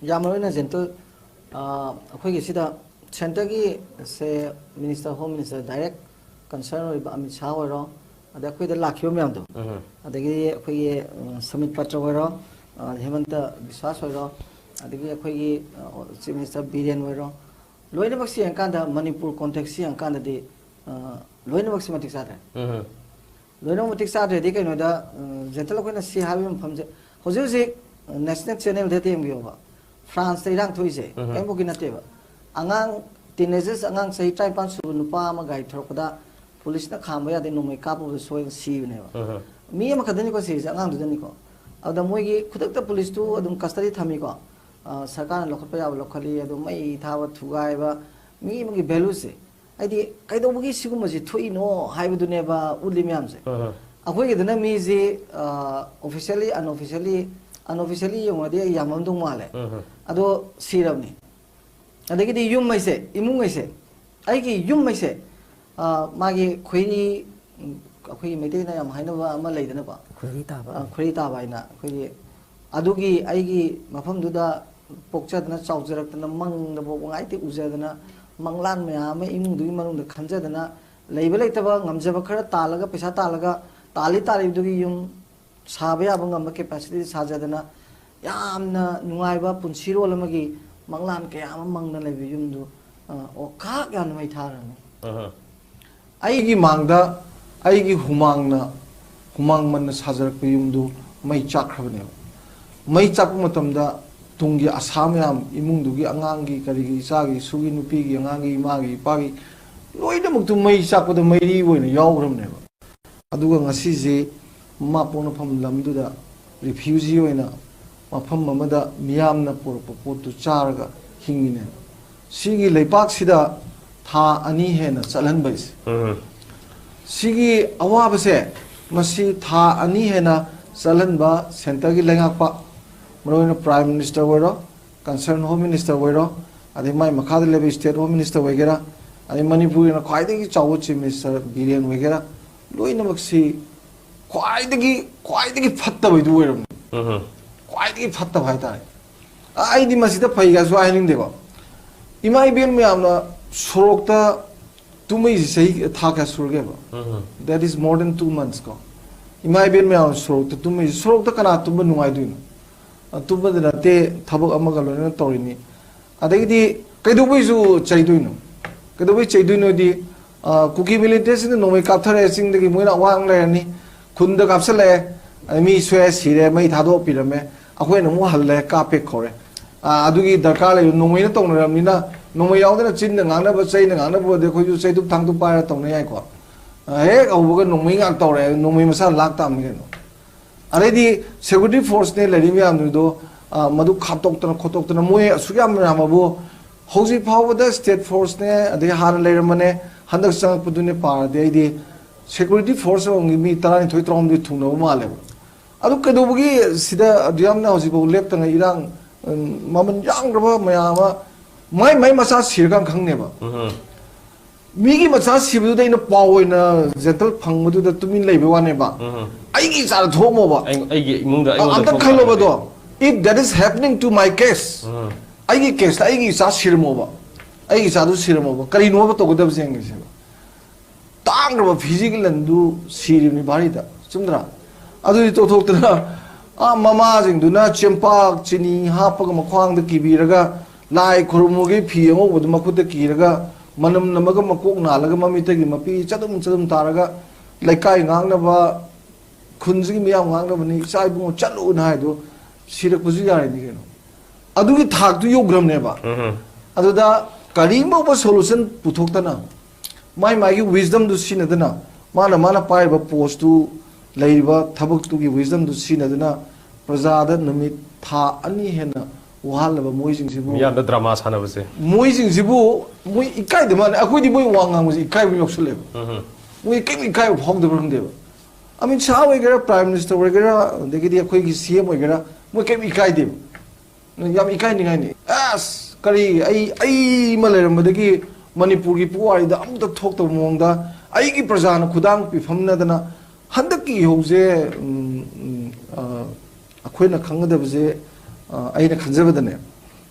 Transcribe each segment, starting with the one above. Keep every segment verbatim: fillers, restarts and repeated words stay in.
ꯌꯥꯝ ꯃꯔꯨ ꯑꯣꯏꯅ ꯖꯦꯟꯇꯜ, ꯑ, ꯑꯩꯈꯣꯏꯒꯤ ꯁꯤꯗ ꯁꯦꯟꯇꯔꯒꯤ ꯁꯦ minister, home minister direct concern ꯑꯣꯏꯕ ꯑꯃꯤꯠ ꯁꯥꯍ ꯑꯣꯏꯔꯣ, ꯑꯗꯩ ꯑꯩꯈꯣꯏꯗ ꯂꯥꯛꯈꯤꯕ ꯃꯌꯥꯝꯗꯣ, ꯎꯝ꯫ ꯑꯗꯒꯤ ꯑꯩꯈꯣꯏꯒꯤ, ꯑ, ꯁꯃꯤꯠ ꯄꯇ꯭ꯔ ꯑꯣꯏꯔꯣ, ꯑ, ꯍꯦꯃꯟꯇ ꯕꯤꯁ꯭ꯋꯥꯁ ꯑꯣꯏꯔꯣ, ꯑꯗꯒꯤ ꯑꯩꯈꯣꯏꯒꯤ, ꯑ, ꯆꯤꯐ ꯃꯤꯅꯤꯁꯇꯔ ꯕꯤꯔꯦꯟ ꯑꯣꯏꯔꯣ, ꯂꯣꯏꯅꯃꯛꯁꯤ ꯌꯦꯡꯀꯥꯟꯗ, ꯃꯅꯤꯄꯨꯔ ꯀꯣꯟꯇꯦꯛꯁꯁꯤ ꯌꯦꯡꯀꯥꯟꯗꯗꯤ, ꯑ, ꯂꯣꯏꯅꯃꯛꯁꯤ ꯃꯇꯤꯛ ꯆꯥꯗ꯭ꯔꯦ꯫ ꯎꯝ꯫ ꯂꯣꯏꯅꯃꯛ ꯃꯇꯤꯛ ꯆꯥꯗ꯭ꯔꯦꯗꯤ ꯀꯩꯅꯣꯗ, ꯑ, ꯖꯦꯟꯇꯜ ꯑꯩꯈꯣꯏꯅ ꯁꯤ ꯍꯥꯏꯕ ꯃꯐꯝꯁꯦ ꯍꯧꯖꯤꯛ ꯍꯧꯖꯤꯛ ꯅꯦꯁꯅꯦꯜ ꯆꯦꯅꯦꯜꯗ ꯌꯦꯡꯕꯤꯌꯣꯕ꯫ ꯐ꯭ꯔꯥꯟꯁꯇ ꯏꯔꯥꯡ ꯊꯣꯛꯏꯁꯦ ꯎꯝ꯫ ꯀꯔꯤꯝꯐꯥꯎꯒꯤ ꯅꯠꯇꯦꯕ꯫ ꯑꯉꯥꯡ, ꯇꯤꯅꯦꯖꯔꯁ ꯑꯉꯥꯡ ꯆꯍꯤ ꯇꯔꯥꯅꯤꯄꯥꯟ ꯁꯨꯕ ꯅꯨꯄꯥ ꯑꯃ ꯒꯥꯔꯤ ꯊꯧꯔꯛꯄꯗ ꯄꯨꯂꯤꯁꯅ ꯈꯥꯝꯕ ꯌꯥꯗꯦ, ꯅꯣꯡꯃꯩ ꯀꯥꯞꯄꯨꯕꯗ ꯁꯣꯏꯗꯅ ꯁꯤꯕꯅꯦꯕ꯫ ꯎꯝ꯫ ꯃꯤ ꯑꯃꯈꯛꯇꯅꯤꯀꯣ ꯁꯤꯔꯤꯁꯦ, ꯑꯉꯥꯡꯗꯨꯗꯅꯤꯀꯣ꯫ ꯑꯗꯨꯗ ꯃꯣꯏꯒꯤ ꯈꯨꯗꯛꯇ ꯄꯨꯂꯤꯁꯇꯨ ꯑꯗꯨꯝ ꯀꯁꯇꯗꯤ ꯊꯝꯃꯤꯀꯣ꯫ ꯑ, ꯁꯔꯀꯥꯔꯅ ꯂꯧꯈꯠꯄ ꯌꯥꯕ ꯂꯧꯈꯠꯂꯤ, ꯑꯗꯨ ꯃꯩ ꯊꯥꯕ ꯊꯨꯒꯥꯏꯕ, ꯃꯤ ꯑꯃꯒꯤ ꯚꯦꯂꯨꯁꯦ, ꯍꯥꯏꯗꯤ ꯀꯩꯗꯧꯕꯒꯤ ꯁꯤꯒꯨꯝꯕꯁꯤ ꯊꯣꯛꯏꯅꯣ ꯍꯥꯏꯕꯗꯨꯅꯦꯕ ꯎꯠꯂꯤ ꯃꯌꯥꯝꯁꯦ꯫ ꯎꯝ꯫ ꯑꯩꯈꯣꯏꯒꯤꯗꯅ ꯃꯤꯁꯤ, ꯑ, officially, unofficially, unofficially ꯌꯦꯡꯉꯨꯔꯗꯤ ꯑꯩ ꯌꯥꯝꯃꯝꯗꯧ ꯃꯥꯜꯂꯦ꯫ ꯎꯝ꯫ ꯑꯗꯣ ꯁꯤꯔꯕꯅꯤ꯫ ꯑꯗꯒꯤꯗꯤ ꯌꯨꯝ ꯍꯥꯏꯁꯦ, ꯏꯃꯨꯡ ꯍꯥꯏꯁꯦ, ꯑꯩꯒꯤ ꯌꯨꯝ ꯍꯥꯏꯁꯦ, ꯑ, ꯃꯥꯒꯤ ꯈꯣꯏꯔꯤ, ꯎꯝ, ꯑꯩꯈꯣꯏꯒꯤ ꯃꯩꯇꯩꯅ ꯌꯥꯝ ꯍꯥꯏꯅꯕ ꯑꯃ ꯂꯩꯗꯅꯀꯣ꯫ ꯈꯣꯏꯔꯤ ꯇꯥꯕ꯫ ꯑ, ꯈꯣꯏꯔꯤ ꯇꯥꯕ ꯍꯥꯏꯅ ꯑꯩꯈꯣꯏꯒꯤ, ꯑꯗꯨꯒꯤ ꯑꯩꯒꯤ ꯃꯐꯝꯗꯨꯗ ꯄꯣꯛꯆꯗꯅ ꯆꯥꯎꯖꯔꯛꯇꯅ ꯃꯪꯗ ꯐꯥꯎꯕ ꯉꯥꯏꯇ ꯎꯖꯗꯅ ꯃꯪꯂꯥꯟ ꯃꯌꯥꯝ ꯑꯃ ꯏꯃꯨꯡꯗꯨꯒꯤ ꯃꯅꯨꯡꯗ ꯈꯟꯖꯗꯅ ꯂꯩꯕ ꯂꯩꯇꯕ ꯉꯝꯖꯕ ꯈꯔ ꯇꯥꯜꯂꯒ, ꯄꯩꯁꯥ ꯇꯥꯜꯂꯒ, ꯇꯥꯜꯂꯤ ꯇꯥꯜꯂꯤꯕꯗꯨꯒꯤ ꯌꯨꯝ ꯁꯥꯕ ꯌꯥꯕ ꯉꯝꯕ capacity ꯁꯥꯖꯗꯅ ꯌꯥꯝꯅ ꯅꯨꯡꯉꯥꯏꯕ ꯄꯨꯟꯁꯤꯔꯣꯜ ꯑꯃꯒꯤ ꯃꯪꯂꯥꯟ ꯀꯌꯥ ꯑꯃ ꯃꯪꯅ ꯂꯩꯕ ꯌꯨꯝꯗꯨ, ꯑ, ꯑꯣꯈꯥꯛ ꯌꯥꯝꯅ ꯃꯩ ꯊꯥꯔꯝꯃꯤ꯫ ꯑꯍ꯫ ꯑꯩꯒꯤ ꯃꯥꯡꯗ ꯑꯩꯒꯤ ꯍꯨꯃꯥꯡꯅ, ꯍꯨꯃꯥꯡ ꯃꯟꯅ ꯁꯥꯖꯔꯛꯄ ꯌꯨꯝꯗꯨ ꯃꯩ ꯆꯥꯛꯈ꯭ꯔꯕꯅꯦꯕ꯫ ꯃꯩ ꯆꯥꯛꯄ ꯃꯇꯝꯗ ꯇꯨꯡꯒꯤ ꯑꯁꯥ ꯃꯌꯥꯝ, ꯏꯃꯨꯡꯗꯨꯒꯤ ꯑꯉꯥꯡꯒꯤ, ꯀꯔꯤꯒꯤ, ꯏꯆꯥꯒꯤ, ꯏꯁꯨꯒꯤ, ꯅꯨꯄꯤꯒꯤ, ꯑꯉꯥꯡꯒꯤ, ꯏꯃꯥꯒꯤ, ꯏꯄꯥꯒꯤ, ꯂꯣꯏꯅꯃꯛꯇꯨ ꯃꯩ ꯆꯥꯛꯄꯗ ꯃꯩꯔꯤ ꯑꯣꯏꯅ ꯌꯥꯎꯈ꯭ꯔꯕꯅꯦꯕ꯫ ꯑꯗꯨꯒ ꯉꯁꯤꯁꯤ ꯃꯃꯥ ꯄꯣꯛꯅꯐꯝ ꯂꯝꯗꯨꯗ refugee ꯑꯣꯏꯅ ꯃꯐꯝ ꯑꯃꯗ ꯃꯤꯌꯥꯝꯅ ꯄꯨꯔꯛꯄ ꯄꯣꯠꯇꯨ ꯆꯥꯔꯒ ꯍꯤꯡꯉꯤꯅꯦ꯫ ꯁꯤꯒꯤ ꯂꯩꯄꯥꯛꯁꯤꯗ ꯊꯥ ꯑꯅꯤ ꯍꯦꯟꯅ ꯆꯠꯍꯟꯕ ꯍꯥꯏꯁꯦ꯫ ꯎꯝ꯫ ꯁꯤꯒꯤ ꯑꯋꯥꯕꯁꯦ, ꯃꯁꯤ ꯊꯥ ꯑꯅꯤ ꯍꯦꯟꯅ ꯆꯠꯍꯟꯕ centreꯒꯤ ꯂꯩꯉꯥꯛꯄ, ꯃꯔꯨꯑꯣꯏꯅ Prime Minister ꯑꯣꯏꯔꯣ, concerned Home Minister ꯑꯣꯏꯔꯣ, ꯑꯗꯩ ꯃꯥꯏ ꯃꯈꯥꯗ ꯂꯩꯕ state Home Minister ꯑꯣꯏꯒꯦꯔꯥ, ꯑꯗꯩ ꯃꯅꯤꯄꯨꯔꯒꯤꯅ ꯈ꯭ꯋꯥꯏꯗꯒꯤ ꯆꯥꯎꯕ Chief Minister ꯕꯤꯔꯦꯟ ꯑꯣꯏꯒꯦꯔꯥ, ꯂꯣꯏꯅꯃꯛꯁꯤ ꯈ꯭ꯋꯥꯏꯗꯒꯤ, ꯈ꯭ꯋꯥꯏꯗꯒꯤ ꯐꯠꯇꯕꯩꯗꯨ ꯑꯣꯏꯔꯝꯃꯤ꯫ ꯎꯝ꯫ ꯈ꯭ꯋꯥꯏꯗꯒꯤ ꯐꯠꯇꯕ ꯍꯥꯏꯇꯥꯔꯦ꯫ ꯑꯩꯗꯤ ꯃꯁꯤꯗ ꯐꯩ ꯀꯥꯏꯁꯨ ꯍꯥꯏꯅꯤꯡꯗꯦꯀꯣ꯫ ꯏꯃꯥ ꯏꯕꯦꯟ ꯃꯌꯥꯝꯅ ꯁꯣꯔꯣꯛꯇ ꯇꯨꯝꯃꯛꯏꯁꯤ ꯆꯍꯤ ꯊꯥ ꯀꯌꯥ ꯁꯨꯔꯒꯦꯕ? That is more than two months ꯀꯣ꯫ ꯏꯃꯥ ꯏꯕꯦꯟ ꯃꯌꯥꯝ ꯁꯣꯔꯣꯛꯇ ꯇꯨꯝꯃꯛꯏꯁꯤ, ꯁꯣꯔꯣꯛꯇ ꯀꯅꯥ ꯇꯨꯝꯕ ꯅꯨꯡꯉꯥꯏꯗꯣꯏꯅꯣ? ꯑ, ꯇꯨꯝꯕꯗ ꯅꯠꯇꯦ, ꯊꯕꯛ ꯑꯃꯒ ꯂꯣꯏꯅꯅ ꯇꯧꯔꯤꯅꯤ꯫ ꯑꯗꯒꯤꯗꯤ ꯀꯩꯗꯧꯕꯩꯁꯨ ꯆꯩꯗꯣꯏꯅꯣ? ꯀꯩꯗꯧꯕꯩ ꯆꯩꯗꯣꯏꯅꯣꯗꯤ, ꯑ, ꯀꯨꯀꯤ ꯃꯤꯂꯤꯇꯦꯟꯁꯤꯡꯅ ꯅꯣꯡꯃꯩ ꯀꯥꯞꯊꯔꯛꯑꯦ, ꯆꯤꯡꯗꯒꯤ ꯃꯣꯏꯅ ꯑꯋꯥꯡ ꯂꯩꯔꯅꯤ, ꯈꯨꯟꯗ ꯀꯥꯞꯁꯜꯂꯛꯑꯦ, ꯑꯗ ꯃꯤ ꯁꯣꯛꯑꯦ, ꯁꯤꯔꯦ, ꯃꯩ ꯊꯥꯗꯣꯛꯄꯤꯔꯝꯃꯦ, ꯑꯩꯈꯣꯏꯅ ꯑꯃꯨꯛ ꯍꯜꯂꯦ, ꯀꯥꯞꯄꯦ ꯈꯣꯔꯦ꯫ ꯑ, ꯑꯗꯨꯒꯤ ꯗꯔꯀꯥꯔ ꯂꯩꯕ ꯅꯣꯡꯃꯩꯅ ꯇꯧꯅꯔꯕꯅꯤꯅ, ꯅꯣꯡꯃꯩ ꯌꯥꯎꯗꯅ ꯆꯤꯟꯅ ꯉꯥꯡꯅꯕ, ꯆꯩꯅ ꯉꯥꯡꯅꯕ ꯑꯣꯏꯔꯗꯤ ꯑꯩꯈꯣꯏꯁꯨ ꯆꯩꯇꯨꯞ ꯊꯥꯡꯇꯨꯞ ꯄꯥꯏꯔꯒ ꯇꯧꯅ ꯌꯥꯏꯀꯣ꯫ ꯑ, ꯍꯦꯛ ꯍꯧꯕꯒ ꯅꯣꯡꯃꯩ ꯉꯥꯛ ꯇꯧꯔꯛꯑꯦ, ꯅꯣꯡꯃꯩ ꯃꯁꯥ ꯂꯥꯛ ꯇꯥꯕꯅꯤ ꯀꯩꯅꯣ꯫ ꯑꯗꯩꯗꯤ ꯁꯦꯀ꯭ꯌꯨꯔꯤꯇꯤ ꯐꯣꯔꯁꯅꯦ ꯂꯩꯔꯤ ꯃꯌꯥꯝꯗꯨꯗꯣ, ꯑ, ꯃꯗꯨ ꯈꯥꯝꯇꯣꯛꯇꯅ ꯈꯣꯠꯇꯣꯛꯇꯅ ꯃꯣꯏ ꯑꯁꯨꯛ ꯌꯥꯝ ꯌꯥꯝꯃꯕꯨ ꯍꯧꯖꯤꯛ ꯐꯥꯎꯕꯗ ꯁ꯭ꯇꯦꯠ ꯐꯣꯔꯁꯅꯦ, ꯑꯗꯩ ꯍꯥꯟꯅ ꯂꯩꯔꯝꯕꯅꯦ, ꯍꯟꯗꯛ ꯆꯪꯉꯛꯄꯗꯨꯅꯦ ꯄꯥꯔꯗꯤ ꯑꯩꯗꯤ ꯁꯦꯀ꯭ꯌꯨꯔꯤꯇꯤ ꯐꯣꯔꯁ ꯑꯃꯒꯤ ꯃꯤ ꯇꯔꯥꯅꯤꯊꯣꯏ ꯇꯔꯥꯍꯨꯝꯗꯣꯏ ꯊꯨꯡꯅꯕ ꯃꯥꯜꯂꯦꯕ꯫ ꯑꯗꯨ ꯀꯩꯗꯧꯕꯒꯤ ꯁꯤꯗ ꯑꯗꯨ ꯌꯥꯝꯅ ꯍꯧꯖꯤꯛꯐꯥꯎ ꯂꯦꯞꯇꯉꯩ ꯏꯔꯥꯡ, ꯎꯝ, ꯃꯃꯜ ꯌꯥꯝꯈ꯭ꯔꯕ ꯃꯌꯥꯝ ꯑꯃ ꯃꯥꯏ ꯃꯥꯏ ꯃꯆꯥ ꯁꯤꯔꯀꯥꯟ ꯈꯪꯅꯦꯕ꯫ ꯃꯤꯒꯤ ꯃꯆꯥ ꯁꯤꯕꯗꯨꯗ ꯑꯩꯅ ꯄꯥꯎ ꯑꯣꯏꯅ ꯖꯦꯟꯇꯜ ꯐꯪꯕꯗꯨꯗ ꯇꯨꯃꯤꯟ ꯂꯩꯕ ꯋꯥꯅꯦꯕ꯫ ꯑꯩꯒꯤ ꯏꯆꯥꯗ ꯊꯣꯛꯑꯝꯃꯣꯕ꯫ ꯑꯩ-, ꯑꯩꯒꯤ ꯏꯃꯨꯡꯗ ꯑ, ꯑꯩꯉꯣꯟꯗ ꯑꯝꯇ ꯊꯣꯛꯄ ꯈꯜꯂꯣꯕꯗꯣ꯫ ꯇꯥꯔꯒꯗꯤ꯫ If that is happening to my case, ꯑꯩꯒꯤ ꯀꯦꯁꯇ ꯑꯩꯒꯤ ꯏꯆꯥ ꯁꯤꯔꯝꯃꯣꯕ, ꯑꯩꯒꯤ ꯏꯆꯥꯗꯨ ꯁꯤꯔꯝꯃꯣꯕ, ꯀꯔꯤꯅꯣꯕ ꯇꯧꯒꯗꯕꯁꯦ ꯌꯦꯡꯉꯁꯦꯕ꯫ ꯇꯥꯡꯈ꯭ꯔꯕ ꯐꯤꯖꯤꯒꯤ ꯂꯟꯗꯨ ꯁꯤꯔꯤꯕꯅꯤ ꯚꯥꯔꯤꯗ, ꯆꯨꯝꯗ꯭ꯔꯥ? ꯑꯗꯨꯗꯤ ꯇꯣꯛꯊꯣꯛꯇꯅ, ꯑꯥ, ꯃꯃꯥꯁꯤꯡꯗꯨꯅ ꯆꯦꯡꯄꯥꯛ ꯆꯤꯅꯤ ꯍꯥꯞꯄꯒ ꯃꯈ꯭ꯋꯥꯡꯗ ꯀꯤꯕꯤꯔꯒ, ꯂꯥꯏ ꯈꯨꯔꯨꯝꯃꯨꯒꯤ ꯐꯤ ꯑꯉꯧꯕꯗꯨ ꯃꯈꯨꯠꯇ ꯀꯤꯔꯒ, ꯃꯅꯝ ꯅꯝꯃꯒ ꯃꯀꯣꯛ ꯅꯥꯜꯂꯒ ꯃꯃꯤꯠꯇꯒꯤ ꯃꯄꯤ ꯆꯗꯨꯝ ꯆꯗꯨꯝ ꯇꯥꯔꯒ, ꯂꯩꯀꯥꯏ ꯉꯥꯛꯅꯕ, ꯈꯨꯟꯁꯤꯒꯤ ꯃꯤꯌꯥꯝ ꯉꯥꯛꯅꯕꯅꯤ, "ꯏꯆꯥ ꯏꯕꯨꯡꯉꯣ ꯆꯠꯂꯨꯅ" ꯍꯥꯏꯗꯣ ꯁꯤꯔꯛꯄꯁꯨ ꯌꯥꯔꯤꯅꯤ ꯀꯩꯅꯣ꯫ ꯑꯗꯨꯒꯤ ꯊꯥꯛꯇꯨ ꯌꯧꯈ꯭ꯔꯕꯅꯦꯕ꯫ ꯑꯗꯨꯗ ꯀꯔꯤꯒꯨꯝꯕ ꯁꯣꯂꯨꯁꯟ ꯄꯨꯊꯣꯛꯇꯅ, ꯃꯥꯏ ꯃꯥꯒꯤ ꯋꯤꯁꯗꯝꯗꯨ ꯁꯤꯖꯤꯟꯅꯗꯅ, ꯃꯥꯅ ꯃꯥꯅ ꯄꯥꯏꯔꯤꯕ ꯄꯣꯁꯇꯨ, ꯂꯩꯔꯤꯕ ꯊꯕꯛꯇꯨꯒꯤ ꯋꯤꯁꯗꯝꯗꯨ ꯁꯤꯖꯤꯟꯅꯗꯅ, ꯄ꯭ꯔꯖꯥꯗ ꯅꯨꯃꯤꯠ ꯊꯥ ꯑꯅꯤ ꯍꯦꯟꯅ ꯋꯥꯍꯜꯂꯕ ꯃꯣꯏꯁꯤꯡꯁꯤꯕꯨ, ꯃꯤꯌꯥꯝꯗ ꯗ꯭ꯔꯃꯥ ꯁꯥꯟꯅꯕꯁꯦ꯫ ꯃꯣꯏꯁꯤꯡꯁꯤꯕꯨ ꯃꯣꯏ ꯏꯀꯥꯏꯗ ꯃꯥꯅꯤ꯫ ꯑꯩꯈꯣꯏꯗꯤ ꯃꯣꯏ ꯋꯥ ꯉꯥꯡꯕꯁꯦ ꯏꯀꯥꯏꯕ ꯌꯥꯎꯁꯜꯂꯦꯕ꯫ ꯃꯣꯏ ꯀꯔꯤꯝ ꯏꯀꯥꯏꯕ ꯐꯥꯎꯗꯕ꯭ꯔꯥ ꯈꯪꯗꯦꯕ꯫ ꯑꯃꯤꯠ ꯁꯥꯍ ꯑꯣꯏꯒꯦꯔꯥ, ꯄ꯭ꯔꯥꯏꯝ ꯃꯤꯅꯤꯁꯇꯔ ꯑꯣꯏꯒꯦꯔꯥ, ꯑꯗꯒꯤꯗꯤ ꯑꯩꯈꯣꯏꯒꯤ ꯁꯤ ꯑꯦꯝ ꯑꯣꯏꯒꯦꯔꯥ, ꯃꯣꯏ ꯀꯔꯤꯝ ꯏꯀꯥꯏꯗꯦꯕ꯫ ꯌꯥꯝ ꯏꯀꯥꯏꯅꯤꯡꯉꯥꯏꯅꯤ꯫ ꯑꯁ, ꯀꯔꯤ, ꯑꯩ, ꯑꯩ ꯑꯃ ꯂꯩꯔꯝꯕꯗꯒꯤ ꯃꯅꯤꯄꯨꯔꯒꯤ ꯄꯨꯋꯥꯔꯤꯗ ꯑꯃꯇ ꯊꯣꯛꯇꯕ ꯃꯑꯣꯡꯗ ꯑꯩꯒꯤ ꯄ꯭ꯔꯖꯥꯅ ꯈꯨꯗꯥꯡ ꯄꯤꯐꯝꯅꯗꯅ ꯍꯟꯗꯛꯀꯤ ꯏꯍꯧꯁꯦ, ꯎꯝ, ꯎꯝ, ꯑ, ꯑꯩꯈꯣꯏꯅ ꯈꯪꯒꯗꯕꯁꯦ, ꯑ, ꯑꯩꯅ ꯈꯟꯖꯕꯗꯅꯦ,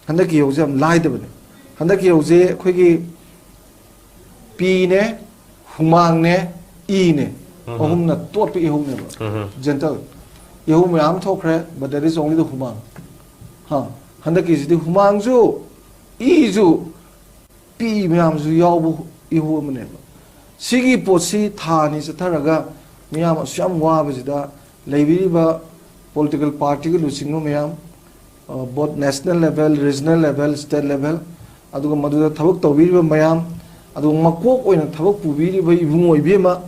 ꯍꯟꯗꯛꯀꯤ ꯏꯍꯧꯁꯦ ꯌꯥꯝ ꯂꯥꯏꯗꯕꯅꯦ꯫ ꯍꯟꯗꯛꯀꯤ ꯏꯍꯧꯁꯦ ꯑꯩꯈꯣꯏꯒꯤ ꯄꯤꯅꯦ, ꯍꯨꯃꯥꯡꯅꯦ, ꯏꯅꯦ, ꯑꯍꯨꯝꯅ ꯇꯣꯠꯄ ꯏꯍꯧꯅꯦꯕ꯫ Gentle꯫ ꯏꯍꯧ ꯃꯌꯥꯝ ꯊꯣꯛꯈ꯭ꯔꯦ, but there is only the ꯍꯨꯃꯥꯡ꯫ ꯍꯥ, ꯍꯟꯗꯛꯀꯤꯁꯤꯗꯤ ꯍꯨꯃꯥꯡꯁꯨ, ꯏꯁꯨ, ꯄꯤ ꯃꯌꯥꯝꯁꯨ ꯌꯥꯎꯕ ꯏꯍꯧ ꯑꯃꯅꯦꯕ꯫ ꯁꯤꯒꯤ ꯄꯣꯠꯁꯤ ꯊꯥ ꯑꯅꯤ ꯆꯠꯊꯔꯒ ꯃꯤꯌꯥꯝ ꯑꯁꯨꯛ ꯌꯥꯝ ꯋꯥꯕꯁꯤꯗ ꯂꯩꯕꯤꯔꯤꯕ political partyꯒ ꯂꯨꯆꯤꯡꯕ ꯃꯌꯥꯝ, ꯑ, both national level, regional level, state level, ꯑꯗꯨꯒ ꯃꯗꯨꯗ ꯊꯕꯛ ꯇꯧꯕꯤꯔꯤꯕ ꯃꯌꯥꯝ, ꯑꯗꯨꯒ ꯃꯀꯣꯛ ꯑꯣꯏꯅ ꯊꯕꯛ ꯄꯨꯕꯤꯔꯤꯕ ꯏꯕꯨꯡꯉꯣ ꯏꯕꯦꯝꯃ,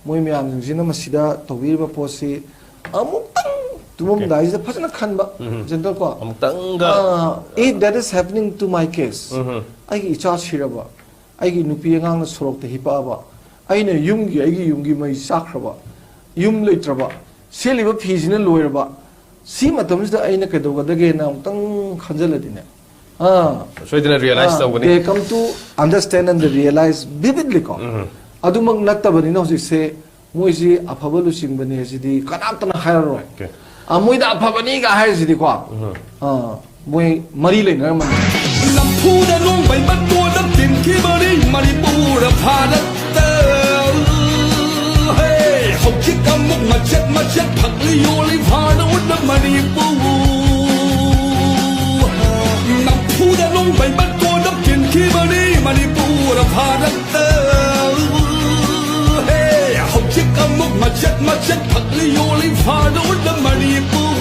ꯃꯣꯏ ꯃꯌꯥꯝꯁꯤꯡꯁꯤꯅ ꯃꯁꯤꯗ ꯇꯧꯕꯤꯔꯤꯕ ꯄꯣꯠꯁꯤ ꯑꯃꯨꯛꯇꯪ ꯇꯨꯝꯃꯝꯗꯥꯏꯁꯤꯗ ꯐꯖꯅ ꯈꯟꯕ, Gentle ꯀꯣ꯫ ꯑꯃꯨꯛꯇꯪꯒ ꯑꯥ, if that is happening to my case, ꯑꯩꯒꯤ ꯏꯆꯥ ꯁꯤꯔꯕ, ꯑꯩꯒꯤ ꯅꯨꯄꯤ ꯑꯉꯥꯡꯅ ꯁꯣꯔꯣꯛꯇ ꯍꯤꯞꯄꯛꯑꯕ, ꯑꯩꯅ ꯌꯨꯝꯒꯤ, ꯑꯩꯒꯤ ꯌꯨꯝꯒꯤ ꯃꯩ ꯆꯥꯛꯈ꯭ꯔꯕ, ꯌꯨꯝ ꯂꯩꯇ꯭ꯔꯕ, ꯁꯦꯠꯂꯤꯕ ꯐꯤꯁꯤꯅ ꯂꯣꯏꯔꯕ, ꯁꯤ ꯃꯇꯝꯁꯤꯗ ꯑꯩꯅ ꯀꯩꯗꯧꯒꯗꯒꯦꯅ ꯑꯃꯨꯛꯇꯪ ꯈꯟꯖꯜꯂꯗꯤꯅꯦ, ꯑꯥ, ꯁꯣꯏꯗꯅ ꯔꯤꯌꯦꯂꯥꯏꯁ ꯇꯧꯒꯅꯤ꯫ They come to understand and realize vividly ꯀꯣ꯫ ꯑꯗꯨꯃꯛ ꯅꯠꯇꯕꯅꯤꯅ ꯍꯧꯖꯤꯛꯁꯦ ꯃꯣꯏꯁꯤ ꯑꯐꯕ ꯂꯨꯆꯤꯡꯕꯅꯦ ꯁꯤꯗꯤ ꯀꯅꯥꯝꯇꯅ ꯍꯥꯏꯔꯔꯣꯏ꯫ Okay꯫ ꯑ, ꯃꯣꯏꯗ ꯑꯐꯕꯅꯤꯒ ꯍꯥꯏꯔꯤꯁꯤꯗꯤꯀꯣ, ꯑ, ꯃꯣꯏ ꯃꯔꯤ ꯂꯩꯅꯔꯝꯃꯅꯤ꯫ ꯅꯝꯐꯨꯗ ꯅꯣꯡꯃꯩ ꯃꯇꯣꯟ ꯑꯃ ꯇꯤꯟꯈꯤꯕꯅꯤ ꯃꯅꯤꯄꯨꯔ ꯚꯥꯔꯠꯇ꯫ ꯍꯦ, ꯍꯧꯖꯤꯛ ꯑꯃꯨꯛ ꯃꯆꯦꯠ ꯃꯆꯦꯠ ꯐꯛꯂꯤ ꯌꯣꯜꯂꯤ ꯚꯥꯔꯠ ꯃꯅꯤꯄꯨꯔ꯫ ꯅꯝꯐꯨꯗ ꯅꯣꯡꯃꯩ ꯃꯇꯣꯟ ꯑꯃ ꯇꯤꯟꯈꯤꯕꯅꯤ ꯃꯅꯤꯄꯨꯔ ꯚꯥꯔꯠꯇ꯫ ꯍꯦ, ꯍꯧꯖꯤꯛ ꯑꯃꯨꯛ ꯃꯆꯦꯠ ꯃꯆꯦꯠ ꯐꯛꯂꯤ ꯌꯣꯜꯂꯤ ꯚꯥꯔꯠ ꯃꯅꯤꯄꯨꯔ꯫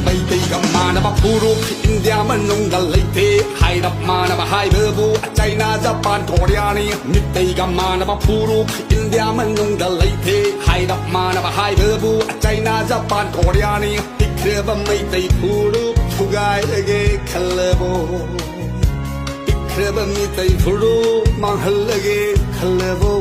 ꯃꯩꯇꯩꯒ ꯃꯥꯟꯅꯕ ꯐꯨꯔꯨꯞ ꯏꯟꯗꯤꯌꯥ ꯃꯅꯨꯡꯗ ꯂꯩꯇꯦ꯫ ꯍꯥꯏꯔꯞ ꯃꯥꯟꯅꯕ ꯍꯥꯏꯕꯕꯨ ꯆꯥꯏꯅꯥ, ꯖꯄꯥꯟ, ꯀꯣꯔꯤꯌꯥꯅꯤ꯫ ꯃꯤꯇꯩꯒ ꯃꯥꯟꯅꯕ ꯐꯨꯔꯨꯞ ꯏꯟꯗꯤꯌꯥ ꯃꯅꯨꯡꯗ ꯂꯩꯇꯦ꯫ ꯍꯥꯏꯔꯞ ꯃꯥꯟꯅꯕ ꯍꯥꯏꯕꯕꯨ ꯆꯥꯏꯅꯥ, ꯖꯄꯥꯟ, ꯀꯣꯔꯤꯌꯥꯅꯤ꯫ ꯄꯤꯛꯈ꯭ꯔꯕ ꯃꯩꯇꯩ ꯐꯨꯔꯨꯞ ꯊꯨꯒꯥꯏꯔꯒꯦ ꯈꯜꯂꯕꯣ? ꯄꯤꯛꯈ꯭ꯔꯕ ꯃꯤꯇꯩ ꯐꯨꯔꯨꯞ ꯃꯥꯡꯍꯜꯂꯒꯦ ꯈꯜꯂꯕꯣ?